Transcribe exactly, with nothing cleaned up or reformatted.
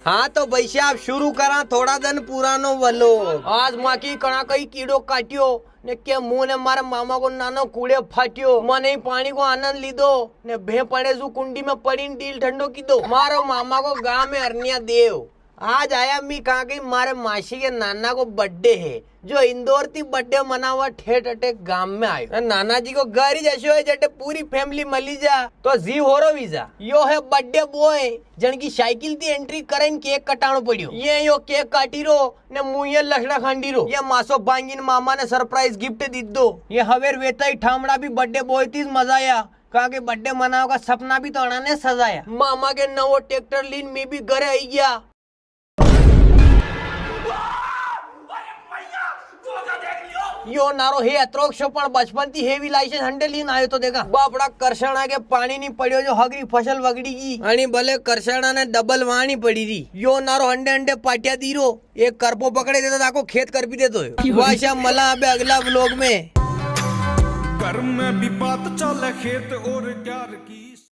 हाँ तो भाई साहब, शुरू करा थोड़ा दिन पुरानो वालो। आज माँ की कणा कई कीड़ो काट्यो, ने के मुंह ने मारे मामा को नानो कूड़े फाट्यो। मने ही पानी को आनंद लीदो, ने भे पड़े जू कुंडी में पड़ी ने डील ठंडो कीदो। मारो मामा को गांव में अरनिया देव। आज आया मी कहा कि मारे मासी के नाना को बर्थडे है, जो इंदौर थी बर्थडे मनावा ठेठ अटे गांव में आयो। अरे नाना जी को घर ही जैसो है, जटे पूरी फैमिली मली जा, तो जीव होरो वीजा। यो है बर्थडे बॉय, जण की साइकिल थी एंट्री करे ने केक कटाणो पड़्यो। ये यो केक काटी रो, ने मुंह ये लसड़ा खांडी रो। ये मासो भांगी ने मामा ने सरप्राइज गिफ्ट दी दो। ये हवेर वेता ही ठामड़ा भी बर्थडे बॉय थी मजा आया, कहा कि बर्थडे मनावा का सपना भी तो अणा ने सजाया। मामा के नवो ट्रैक्टर लीन मी भी घरे आई गया। यो नारो हे अतरोक सो पण बचपन थी हेवी लाइसेंस हंडे लीन आयो तो देखा। बापड़ा करसाणा के पानी नी पड़्यो जो हगरी फसल वगड़ी गई। अणी भले करसाणा ने डबल वाणी पड़ी री। यो नारो हंडे हंडे पाटिया दी रो। एक करपो पकड़े देतो ताको खेत करपी देतो है। वाशा मला अबे अगला व्लॉग में। घर में भी बात चाले खेत और क्यार की।